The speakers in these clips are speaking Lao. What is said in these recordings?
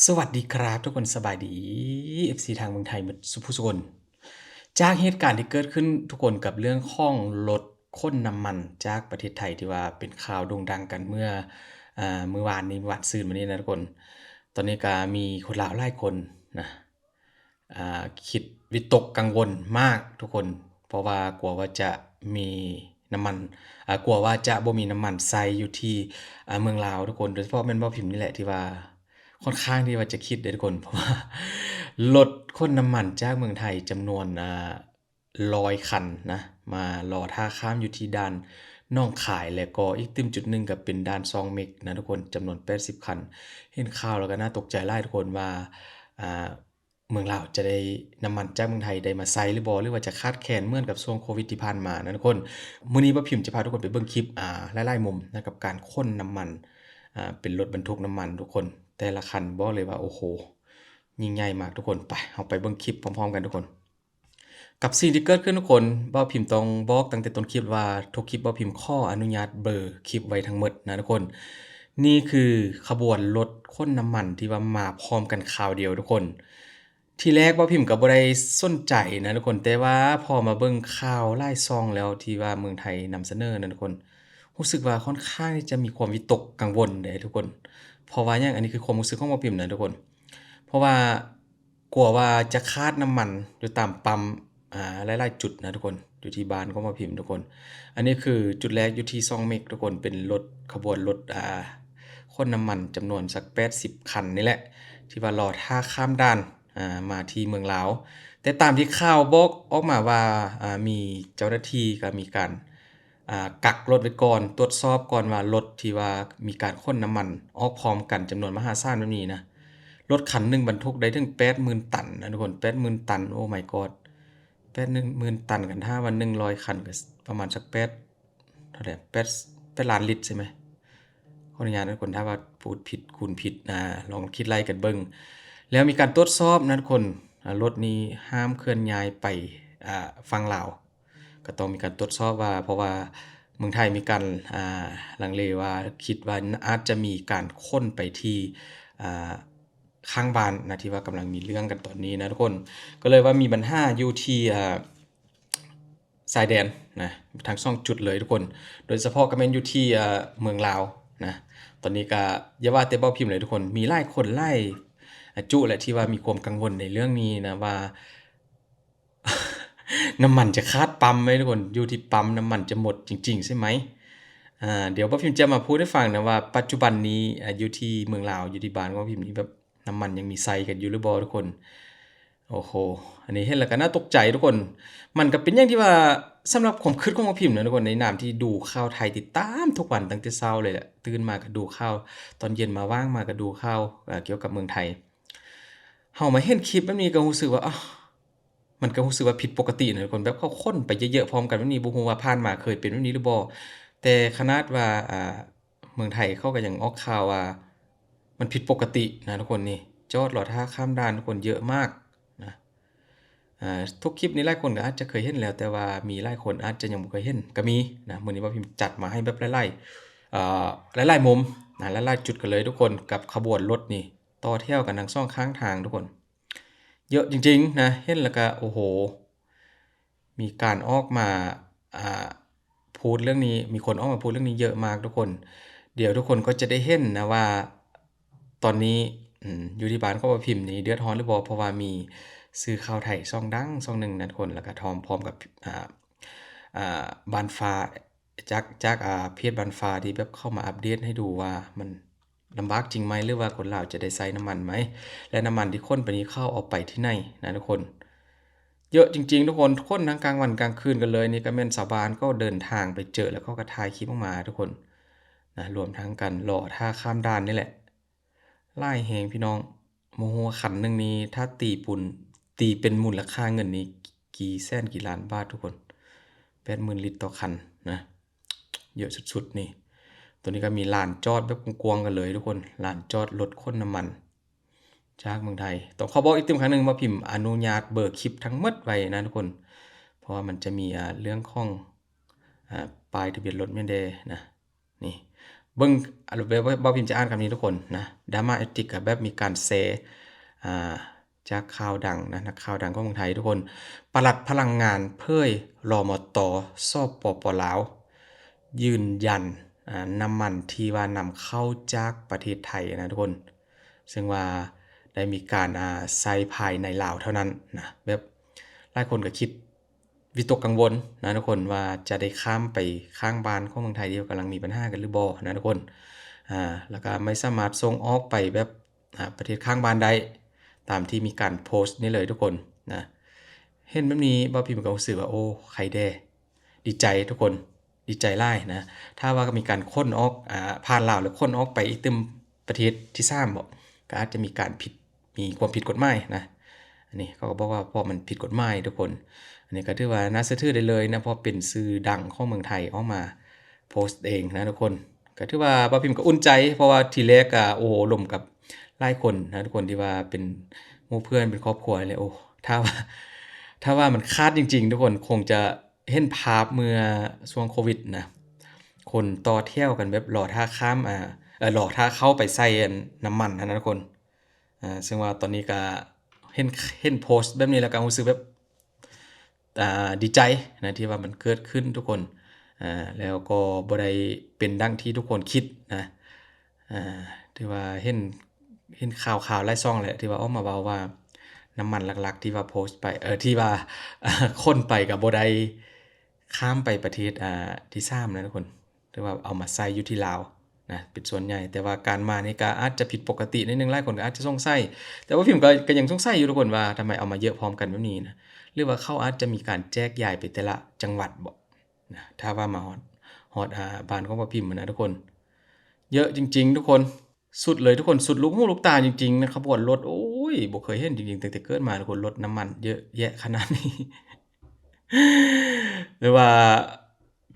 ສະຫວັດດີຄັບທຸກຄົນ, ສະບາຍດີ ເອັຟຊີ ທາງເມືອງໄທໝົດສູ່ຜູ້ສູ່ຄົນ. ຈາກເຫດການທີ່ເກີດຂຶ້ນທຸກຄົນ ກັບເລື່ອງຂອງລົດຂົນນ້ຳມັນຈາກປະເທດໄທ ທີ່ວ່າເປັນຂ່າວໂດ່ງດັງກັນເມື່ອ ອາ ມື້ວານນີ້ ວານຊືນມານີ້ນະທຸກຄົນ. ຕອນນີ້ກະມີຄົນລາວຫຼາຍຄົນນະ ອາ ຄິດວິຕົກກັງວົນມາກທຸກຄົນ ເພາະວ່າກົວວ່າຈະມີນ້ຳມັນ ອາ ກົວວ່າຈະບໍ່ມີນ້ຳມັນໃຊ້ຢູ່ທີ່ ອາ ເມືອງລາວທຸກຄົນ. ໂດຍສະເພາະແມ່ນບ່າວພິມນີ້ແຫຼະ ທີ່ວ່າຂ້ອນຂ້າງທີ່ວ່າຈະຄິດເດ້ທຸກຄົນ ເພາະວ່າລົດຂົນນ້ຳມັນຈາກເມືອງໄທຈຳນວນ ອາ ຮ້ອຍຄັນນະ ມາລໍຖ້າຂ້າມຢູ່ທີ່ດ່ານໜອງຄາຍ ແລະກໍອີກຕື່ມຈຸດໜຶ່ງກໍເປັນດ່ານຊ່ອງເມັກນະທຸກຄົນ ຈຳນວນແປດສິບຄັນ. ເຫັນຂ່າວແລ້ວກໍໜ້າຕົກໃຈຫຼາຍທຸກຄົນວ່າ ອາ ເມືອງລາວຈະໄດ້ນ້ຳມັນຈາກເມືອງໄທໄດ້ມາໃຊ້ຫຼືບໍ່ ຫຼືວ່າຈະຂາດແຄນເໝືອນກັບຊ່ວງໂຄວິດທີ່ຜ່ານມານະທຸກຄົນ. ມື້ນີ້ບ່າວພິມຈະພາທຸກຄົນໄປເບິ່ງຄລິບ ອາ ຫຼາຍໆມຸມນະ ກັບການຂົນນ້ຳມັນ ອາ ເປັນລົດບັນທຸກນ້ຳມັນທຸກຄົນ ແຕ່ລະຄັນ ບອກເລີຍວ່າ ໂອ້ໂຫ ຍິ່ງໃຫຍ່ມາກທຸກຄົນ. ໄປ ເຮົາໄປເບິ່ງຄລິບພ້ອມໆກັນທຸກຄົນ. ກັບສິ່ງທີ່ເກີດຂຶ້ນທຸກຄົນ ບ່າວພິມຕ້ອງບອກຕັ້ງແຕ່ຕົ້ນຄລິບວ່າ ທຸກຄລິບບ່າວພິມຂໍອະນຸຍາດເບີຄລິບໄວ້ທັງໝົດນະທຸກຄົນ. ນີ້ຄືຂະບວນລົດຂົນນ້ຳມັນທີ່ວ່າມາພ້ອມກັນຄາວດຽວທຸກຄົນ. ທີແລກບ່າວພິມກໍບໍ່ໄດ້ສົນໃຈນະທຸກຄົນ ແຕ່ວ່າພໍມາເບິ່ງຂ່າວຫຼາຍຊ່ອງແລ້ວ ທີ່ວ່າເມືອງໄທນຳສະເໜີນະທຸກຄົນ ຮູ້ສຶກວ່າຂ້ອນຂ້າງທີ່ຈະມີຄວາມວິຕົກກັງວົນເດ້ທຸກຄົນ. ເພາະວ່າຫຍັງ? ອັນນີ້ຄືຄວາມຮູ້ສຶກຂອງບ່າວພິມນະທຸກຄົນ ເພາະວ່າ ກົວວ່າຈະຂາດນ້ຳມັນຢູ່ຕາມປ້ຳ ອາ ຫຼາຍໆຈຸດນະທຸກຄົນ ຢູ່ທີ່ບ້ານຂອງບ່າວພິມທຸກຄົນ. ອັນນີ້ຄືຈຸດແລກຢູ່ທີ່ຊ່ອງເມັກທຸກຄົນ ເປັນລົດ ຂະບວນລົດ ອາ ຂົນນ້ຳມັນຈຳນວນສັກແປດສິບຄັນນີ້ແຫຼະ ທີ່ວ່າລໍຖ້າຂ້າມດ່ານ ອາ ມາທີ່ເມືອງລາວ. ແຕ່ຕາມທີ່ຂ່າວບອກອອກມາວ່າ ອາ ມີເຈົ້າໜ້າທີ່ກໍມີການ ອາ ກັກລົດໄວ້ກ່ອນ ຕວດສອບກ່ອນວ່າລົດທີ່ວ່າມີການຂົນນ້ຳມັນອອກພ້ອມກັນຈຳນວນມະຫາສານແບບນີ້ນະ ລົດຄັນໜຶ່ງບັນທຸກໄດ້ເຖິງແປດໝື່ນຕັນນະທຸກຄົນ ແປດໝື່ນຕັນ. ໂອ້ ມາຍກອດ ແປດໝື່ນຕັນ ຄັນຖ້າວ່າໜຶ່ງຮ້ອຍຄັນກໍປະມານສັກແປດ ເທົ່າໃດ ແປດ ແປດລ້ານລິດໃຊ່ໄໝ? ຂໍອະນຸຍາດນະທຸກຄົນ ຖ້າວ່າພູດຜິດຄູນຜິດນະ ລອງຄິດໄລ່ກັນເບິ່ງ. ແລ້ວມີການຕວດສອບນະທຸກຄົນ ອາ ລົດນີ້ຫ້າມເຄື່ອນຍ້າຍໄປ ອາ ຝັ່ງລາວ ກໍຕ້ອງມີການຕວດສອບວ່າ ເພາະວ່າເມືອງໄທມີການ ອາ ລັງເລວ່າ ຄິດວ່າອາດຈະມີການຂົນໄປທີ່ ອາ ຂ້າງບ້ານນະ ທີ່ວ່າກຳລັງມີເລື່ອງກັນຕອນນີ້ນະທຸກຄົນ. ກໍເລີຍວ່າມີບັນຫາຢູ່ທີ່ ອາ ຊາຍແດນນະ ທັງສອງຈຸດເລີຍທຸກຄົນ ໂດຍສະເພາະກໍແມ່ນຢູ່ທີ່ ອາ ເມືອງລາວນະ. ຕອນນີ້ກໍຢ່າວ່າແຕ່ບ່າວພິມເລີຍທຸກຄົນ ມີຫຼາຍຄົນຫຼາຍ ອາ ຈຸແຫຼະ ທີ່ວ່າມີຄວາມກັງວົນໃນເລື່ອງນີ້ນະ ວ່າ ນ້ຳມັນຈະຂາດປ້ຳໄໝທຸກຄົນ ຢູ່ທີ່ປ້ຳນ້ຳມັນຈະໝົດຈິງໆໃຊ່ໄໝ? ອາ ດຽວບ່າວພິມຈະມາພູດໃຫ້ຟັງນະວ່າ ປັດຈຸບັນນີ້ ອາ ຢູ່ທີ່ເມືອງລາວ ຢູ່ທີ່ບ້ານຂອງພິມນີ້ ແບບນ້ຳມັນຍັງມີໃຊ້ກັນຢູ່ຫຼືບໍ່ທຸກຄົນ. ໂອ້ໂຫ ອັນນີ້ເຫັນແລ້ວກໍໜ້າຕົກໃຈທຸກຄົນ. ມັນກໍເປັນຫຍັງທີ່ວ່າ ສຳລັບຄວາມຄິດຂອງບ່າວພິມນະທຸກຄົນ ໃນນາມທີ່ດູຂ່າວໄທ ຕິດຕາມທຸກວັນຕັ້ງແຕ່ເຊົ້າເລີຍແຫຼະ ຕື່ນມາກໍດູຂ່າວ ຕອນເຢັນມາຫວ່າງມາກໍດູຂ່າວ ອາ ກ່ຽວກັບເມືອງໄທ. ເຮົາມາເຫັນຄລິບແບບນີ້ກໍຮູ້ສຶກວ່າ ອາ ມັນກໍຮູ້ສຶກວ່າຜິດປົກກະຕິນະທຸກຄົນ ແບບເຂົາຂົນໄປເຍີະໆພ້ອມກັນແບບນີ້ ບໍ່ຮູ້ວ່າຜ່ານມາເຄີຍເປັນແບບນີ້ຫຼືບໍ່ ແຕ່ຂະໜາດວ່າ ອາ ເມືອງໄທເຂົາກໍຍັງອອກຂ່າວວ່າ ມັນຜິດປົກກະຕິນະທຸກຄົນ. ນີ້ຈອດລໍຖ້າຂ້າມດ່ານທຸກຄົນ ເຍີະມາກນະ. ອາ ທຸກຄລິບນີ້ຫຼາຍຄົນກໍອາດຈະເຄີຍເຫັນແລ້ວ ແຕ່ວ່າມີຫຼາຍຄົນອາດຈະຍັງບໍ່ເຄີຍເຫັນກໍມີນະ. ມື້ນີ້ບ່າວພິມຈັດມາໃຫ້ແບບຫຼາຍໆ ເອີ ຫຼາຍໆມຸມນະ ຫຼາຍໆຈຸດກັນເລີຍທຸກຄົນ ກັບຂະບວນລົດນີ້ ຕໍ່ແຖວກັນທັງສອງຂ້າງທາງທຸກຄົນ ເຍີະຈິງໆນະ. ເຫັນແລ້ວກໍ ໂອ້ໂຫ ມີການອອກມາ ອາ ພູດເລື່ອງນີ້ ມີຄົນອອກມາພູດເລື່ອງນີ້ເຍີະມາກທຸກຄົນ. ດຽວທຸກຄົນກໍຈະໄດ້ເຫັນນະວ່າ ຕອນນີ້ ອືມ ຢູ່ທີ່ບ້ານຂອງບ່າວພິມນີ້ເດືອດຮ້ອນຫຼືບໍ່ ເພາະວ່າມີສື່ຂ່າວໄທຊ່ອງດັງຊ່ອງໜຶ່ງນະທຸກຄົນ ແລ້ວກໍພ້ອມ ພ້ອມກັບ ອາ ອາ ບ້ານຟ້າ ຈາກ ຈາກ ອາ ເພຈບ້ານຟ້າ ທີ່ແບບເຂົ້າມາອັບເດດໃຫ້ດູວ່າ ມັນລຳບາກຈິງໄໝ ຫຼືວ່າຄົນລາວຈະໄດ້ໃຊ້ນ້ຳມັນໄໝ ແລະ ນ້ຳມັນທີ່ຂົນໄປນີ້ເຂົາເອົາໄປທີ່ໃນນະທຸກຄົນ. ເຍີະຈິງໆທຸກຄົນ ຂົນທັງກາງວັນກາງຄືນກັນເລີຍ. ນີ້ກໍແມ່ນຊາວບ້ານເຂົາເດີນທາງໄປເຈີ ແລ້ວເຂົາກໍຖ່າຍຄລິບອອກມາທຸກຄົນນະ ລວມທັງການລໍຖ້າຂ້າມດ່ານນີ້ແຫຼະ. ຫຼາຍແຮງພີ່ນ້ອງ ບໍ່ຮູ້ວ່າຄັນໜຶ່ງນີ້ ຖ້າຕີເປັນ ຕີເປັນມູນລະຄ່າເງິນນີ້ ກີ່ແສນກີ່ລ້ານບາດທຸກຄົນ ແປດໝື່ນລິດຕໍ່ຄັນນະ ເຍີະສຸດໆນີ້. ໂຕນີ້ກໍມີລານຈອດແບບກວ້າງໆກັນເລີຍທຸກຄົນ ລານຈອດລົດຂົນນ້ຳມັນຈາກເມືອງໄທ. ຕ້ອງຂໍບອກອີກຕື່ມຄັ້ງໜຶ່ງວ່າ ພິມອະນຸຍາດເບີຄລິບທັງໝົດໄວ້ນະທຸກຄົນ ເພາະວ່າມັນຈະມີ ອາ ເລື່ອງຂອງ ອາ ປ້າຍທະບຽນລົດແມ່ນເດ້ນະ. ນີ້ ເບິ່ງ ແບບ ເວົ້າພິມຈະອ່ານຄຳນີ້ທຸກຄົນນະ Dharma Addict ກໍແບບມີການແຊ ອ່າ ຈາກຂ່າວດັງນະ ນັກຂ່າວດັງຂອງເມືອງໄທທຸກຄົນ ປະຫຼັດພະລັງງານເຜີຍ ລມຕ ສປປ ລາວ ຢືນຢັນ ອ່າ ນ້ຳມັນທີ່ວ່ານຳເຂົ້າຈາກປະເທດໄທນະທຸກຄົນ ເຊິ່ງວ່າໄດ້ມີການ ອ່າ ໃຊ້ພາຍໃນລາວເທົ່ານັ້ນນະ ແບບຫຼາຍຄົນກໍຄິດ ວິຕົກກັງວົນນະທຸກຄົນ ວ່າຈະໄດ້ຂ້າມໄປຂ້າງບ້ານຂອງເມືອງໄທທີ່ວ່າກຳລັງມີບັນຫາກັນຫຼືບໍ່ນະທຸກຄົນ ອ່າ ແລ້ວກໍໄມ່ສາມາດສົ່ງອອກໄປແບບ ອ່າ ປະເທດຂ້າງບ້ານໄດ້ ຕາມທີ່ມີການໂພສນີ້ເລີຍທຸກຄົນນະ. ເຫັນແບບນີ້ ບ່າວພິມກໍຮູ້ສຶກວ່າ ໂອ້ ໄຄແດ່ ດີໃຈທຸກຄົນ ດີໃຈຫຼາຍນະ. ຖ້າວ່າມີການຂົນອອກ ອ່າ ຜ່ານລາວ ແລ້ວຂົນອອກໄປອີກຕື່ມປະເທດທີສາມບໍ ກໍອາດຈະມີການຜິດ ມີຄວາມຜິດກົດໝາຍນະ. ອັນນີ້ເຂົາກໍບອກວ່າ ເພາະມັນຜິດກົດໝາຍທຸກຄົນ. ອັນນີ້ກໍຖືວ່າໜ້າເຊື່ອຖືໄດ້ເລີຍນະ ເພາະເປັນສື່ດັງຂອງເມືອງໄທອອກມາໂພສເອງນະທຸກຄົນ. ກໍຖືວ່າບ່າວພິມກໍອຸ່ນໃຈ ເພາະວ່າທີແລກກໍ ໂອ້ ລົມກັບຫຼາຍຄົນນະທຸກຄົນ ທີ່ວ່າເປັນໝູ່ເພື່ອນ ເປັນຄອບຄົວນີ້ແຫຼະ. ໂອ້ ຖ້າວ່າ ຖ້າວ່າມັນຂາດຈິງໆ ທຸກຄົນຄົງຈະເຫັນພາບເມື່ອຊ່ວງໂຄວິດນະ ຄົນຕໍ່ແຖວກັນແບບລໍຖ້າຂ້າມ ອ່າ ລໍຖ້າເຂົ້າໄປໃສ່ ອັນ ນ້ຳມັນຫັ້ນນະທຸກຄົນ. ອ່າ ເຊິ່ງວ່າຕອນນີ້ກະເຫັນ ເຫັນໂພສແບບນີ້ແລ້ວກະຮູ້ສຶກແບບ ອ່າ ດີໃຈນະ ທີ່ວ່າມັນເກີດຂຶ້ນທຸກຄົນ ອ່າ ແລ້ວກໍບໍ່ໄດ້ເປັນດັ່ງທີ່ທຸກຄົນຄິດນະ. ອ່າ ຖືວ່າເຫັນ ເຫັນຂ່າວໆຫຼາຍຊ່ອງແຫຼະ ທີ່ວ່າອອກມາເວົ້າວ່າ ນ້ຳມັນຫຼັກໆທີ່ວ່າໂພສໄປ ເອີ ທີ່ວ່າ ຂົນໄປກໍບໍ່ໄດ້ຂ້າມໄປປະເທດ ອ່າ ທີສາມນະທຸກຄົນ ຖືວ່າເອົາມາໃຊ້ຢູ່ທີ່ລາວ ນະ ເປັນສ່ວນໃຫຍ່ ແຕ່ວ່າການມານີ້ກໍອາດຈະຜິດປົກກະຕິໜ້ອຍໜຶ່ງ ຫຼາຍຄົນກໍອາດຈະສົງໄສ ແຕ່ວ່າພິມກໍ ກໍຍັງສົງໄສຢູ່ທຸກຄົນວ່າ ທຳໄມເອົາມາເຍອະພ້ອມກັນແບບນີ້ນະ ຫຼືວ່າເຂົາອາດຈະມີການແຈກຢາຍໄປແຕ່ລະຈັງຫວັດບໍນະ. ຖ້າວ່າມາຮອດ ຮອດ ອ່າ ບ້ານຂອງພໍ່ພິມນະທຸກຄົນ ເຍອະຈິງໆ ທຸກຄົນ ສຸດເລີຍທຸກຄົນ ສຸດລູກຫູລູກຕາຈິງໆນະ ຂະບວນລົດ ໂອ້ຍ ບໍ່ເຄີຍເຫັນຈິງໆ ຕັ້ງແຕ່ເກີດມາທຸກຄົນ ລົດນ້ຳມັນເຍອະແຍະຂະໜາດນີ້. ຫຼືວ່າ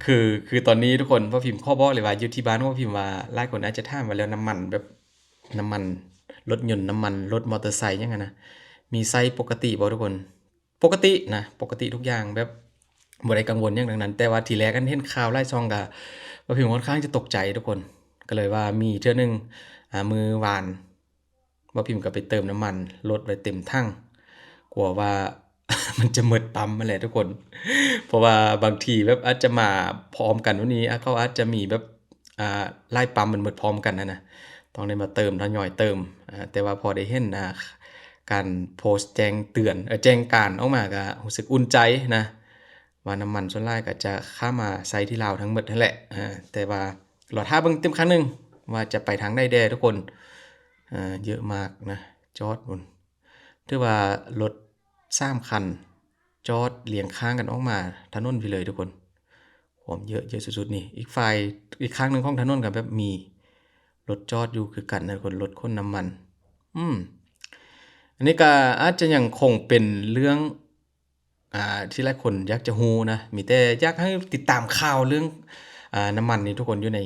ຄື ຄືຕອນນີ້ທຸກຄົນ ພໍ່ພິມຂໍບອກເລີຍວ່າ ຢູ່ທີ່ບ້ານຂອງພໍ່ພິມວ່າ ຫຼາຍຄົນອາດຈະຖາມວ່າ ແລ້ວນ້ຳມັນແບບ ນ້ຳມັນລົດຍົນ ນ້ຳມັນລົດມໍເຕີໄຊຫຍັງຫັ້ນນະ ມີໃຊ້ປົກກະຕິບໍ່ທຸກຄົນ? ປົກກະຕິນະ ປົກກະຕິທຸກຢ່າງ ແບບບໍ່ໄດ້ກັງວົນຫຍັງທັງນັ້ນ ແຕ່ວ່າທີແລກອັນເຫັນຂ່າວຫຼາຍຊ່ອງກະ ບ່າວພິມຂ້ອນຂ້າງຈະຕົກໃຈທຸກຄົນ ກໍເລີຍວ່າມີເທື່ອໜຶ່ງ ອ່າ ມື້ວານ ບ່າວພິມກໍໄປເຕີມນ້ຳມັນລົດໄວ້ເຕັມຖັງ ກົວວ່າ ມັນຈະໝົດປ້ຳຫັ້ນແຫຼະທຸກຄົນ ເພາະວ່າບາງທີແບບອາດຈະມາພ້ອມກັນແບບນີ້ ອາ ເຂົາອາດຈະມີແບບ ອ່າ ຫຼາຍປ້ຳມັນໝົດພ້ອມກັນຫັ້ນນະ ຕ້ອງໄດ້ມາເຕີມ ທະຍອຍເຕີມ ອ່າ ແຕ່ວ່າພໍໄດ້ເຫັນ ອ່າ ການໂພສແຈ້ງເຕືອນ ເອີ ແຈ້ງການອອກມາກໍຮູ້ສຶກອຸ່ນໃຈນະ ວ່ານ້ຳມັນສ່ວນຫຼາຍກໍຈະຂ້າມມາໃຊ້ທີ່ລາວທັງໝົດຫັ້ນແຫຼະ ອ່າ ແຕ່ວ່າລໍຖ້າເບິ່ງຕື່ມຄັ້ງໜຶ່ງວ່າຈະໄປທາງໃດແດ່ທຸກຄົນ ອ່າ ເຍອະມາກນະ ຈອດພຸ້ນ ຖືວ່າລົດສາມຄັນ ຈອດລຽງຂ້າງກັນອອກມາຖະໜົນພີ້ເລີຍທຸກຄົນ ຄວາມເຍອະ ເຍອະສຸດໆນີ້ ອີກຝ່າຍ ອີກຂ້າງໜຶ່ງຂອງຖະໜົນກໍແບບມີລົດຈອດຢູ່ຄືກັນນະທຸກຄົນ ລົດຂົນນ້ຳມັນ ອືມ ອັນນີ້ກໍອາດຈະຍັງຄົງເປັນເລື່ອງ ອ່າ ທີ່ຫຼາຍຄົນຢາກຈະຮູ້ນະ ມີແຕ່ຢາກໃຫ້ຕິດຕາມຂ່າວເລື່ອງ ອ່າ ນ້ຳມັນນີ້ທຸກຄົນ ຢູ່ໃນ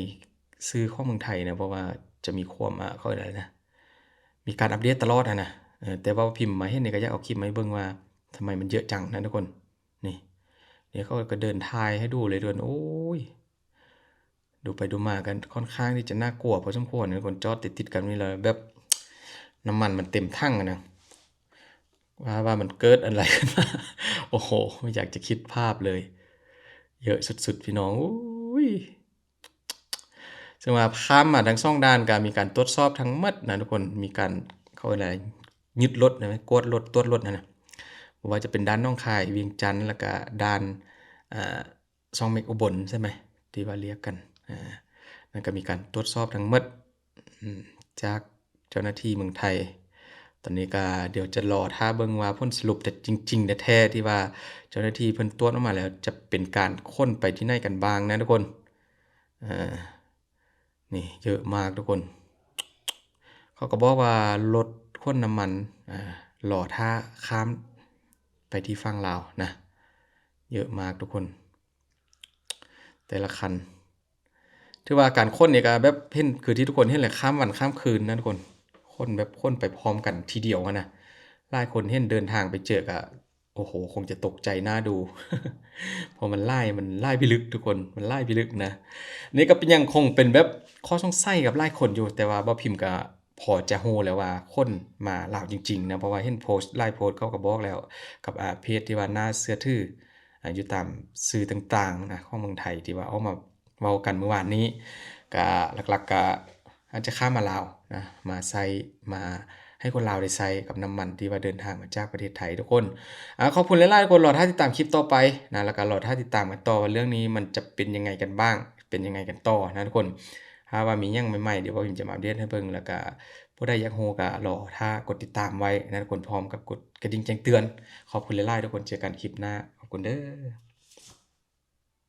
ສື່ຂອງເມືອງໄທນະ ເພາະວ່າຈະມີຄວາມ ອ່າ ເຂົາເອີ້ນຫຍັງນະ ມີການອັບເດດຕະຫຼອດຫັ້ນນະ ເອີ ແຕ່ວ່າພິມມາເຫັນນີ້ກໍຢາກເອົາຄລິບມາໃຫ້ເບິ່ງວ່າ ທຳໄມມັນເຍອະຈັງນະທຸກຄົນ ນີ້ ດຽວເຂົາກໍເດີນຖ່າຍໃຫ້ດູເລີຍທຸກຄົນ ໂອ້ຍ ດູໄປດູມາກໍຄ່ອນຂ້າງທີ່ຈະໜ້າກົວພໍສົມຄວນ ຄົນຈອດຕິດໆກັນນີ້ແລ້ວ ແບບນ້ຳມັນມັນເຕັມຖັງຫັ້ນນະ ວ່າ ວ່າມັນເກີດອັນໃດຂຶ້ນມາ ໂອ້ໂຫ ບໍ່ຢາກຈະຄິດພາບເລີຍ ເຍອະສຸດໆ ພີ່ນ້ອງ ໂອ້ຍ ເຊິ່ງວ່າຂ້າມມາທັງສອງດ່ານກໍມີການຕວດສອບທັງໝົດນະທຸກຄົນ ມີການ ເຂົາເອີ້ນຫຍັງ ຍຶດລົດນະ ກວດລົດ ຕວດລົດຫັ້ນນະ ບໍ່ວ່າຈະເປັນດ່ານໜອງຄາຍ ວຽງຈັນ ແລ້ວກະດ່ານ ອ່າ ຊ່ອງເມັກອຸບົນໃຊ່ໄໝ ທີ່ວ່າລຽກກັນ ອ່າ ນັ້ນກໍມີການຕວດສອບທັງໝົດ ອືມ ຈາກເຈົ້າໜ້າທີ່ເມືອງໄທ ຕອນນີ້ກໍດຽວຈະລໍຖ້າເບິ່ງວ່າຜົນສະຫຼຸບແທ້ ຈິງໆແທ້ໆ ທີ່ວ່າເຈົ້າໜ້າທີ່ເພິ່ນຕວດອອກມາແລ້ວ ຈະເປັນການຂົນໄປທີ່ໃນກັນບ້າງນະທຸກຄົນ ອ່າ ນີ້ເຍອະມາກທຸກຄົນ ເຂົາກໍບອກວ່າລົດຂົນນ້ຳມັນ ອ່າ ລໍຖ້າຂ້າມໄປທີ່ຝັ່ງລາວນະ ເຍອະມາກທຸກຄົນ ແຕ່ລະຄັນ ຖືວ່າການຂົນນີ້ກໍແບບເຫັນ ຄືທີ່ທຸກຄົນເຫັນແຫຼະ ຂ້າມວັນຂ້າມຄືນນະທຸກຄົນ ຂົນແບບຂົນໄປພ້ອມກັນທີດຽວຫັ້ນນະ ຫຼາຍຄົນເຫັນເດີນທາງໄປເຈີກໍ ໂອ້ໂຫ ຄົງຈະຕົກໃຈໜ້າດູ ເພາະມັນຫຼາຍ ມັນຫຼາຍພິລຶກທຸກຄົນ ມັນຫຼາຍພິລຶກນະ ນີ້ກໍເປັນຫຍັງຄົງເປັນແບບ ຂໍ້ສົງໄສກັບຫຼາຍຄົນຢູ່ ແຕ່ວ່າບໍ່ພິມກໍພໍຈະຮູ້ແລ້ວວ່າຄົນມາລາວຈິງໆນະ ເພາະວ່າເຫັນໂພສຫຼາຍໂພສເຂົາກໍບອກແລ້ວ ກັບ ອາ ເພຈທີ່ວ່າໜ້າເຊື່ອຖື ອາ ຢູ່ຕາມສື່ຕ່າງໆນະ ຂອງເມືອງໄທ ທີ່ວ່າອອກມາເວົ້າກັນມື້ວານນີ້ ກະຫຼັກໆກະອາດຈະຂ້າມມາລາວນະ ມາໃຊ້ ມາໃຫ້ຄົນລາວໄດ້ໃຊ້ກັບນ້ຳມັນທີ່ວ່າເດີນທາງມາຈາກປະເທດໄທທຸກຄົນ. ອາ ຂອບຄຸນຫຼາຍໆທຸກຄົນ ລໍຖ້າຕິດຕາມຄລິບຕໍ່ໄປນະ ແລ້ວກໍລໍຖ້າຕິດຕາມກັນຕໍ່ວ່າເລື່ອງນີ້ມັນຈະເປັນຍັງໄງກັນບ້າງ ເປັນຍັງໄງກັນຕໍ່ນະທຸກຄົນ. ຖ້າວ່າມີຫຍັງໃໝ່ໆ ດຽວບ່າວພິມຈະມາອັບເດດໃຫ້ເບິ່ງ ແລ້ວກະຜູ້ໃດຢາກຮູ້ກະລໍຖ້າກົດຕິດຕາມໄວ້ນະທຸກຄົນ ພ້ອມກັບກົດກະດິ່ງແຈ້ງເຕືອນ. ຂອບຄຸນຫຼາຍໆທຸກຄົນ ເຈີກັນຄລິບໜ້າ ຂອບຄຸນເດີ້.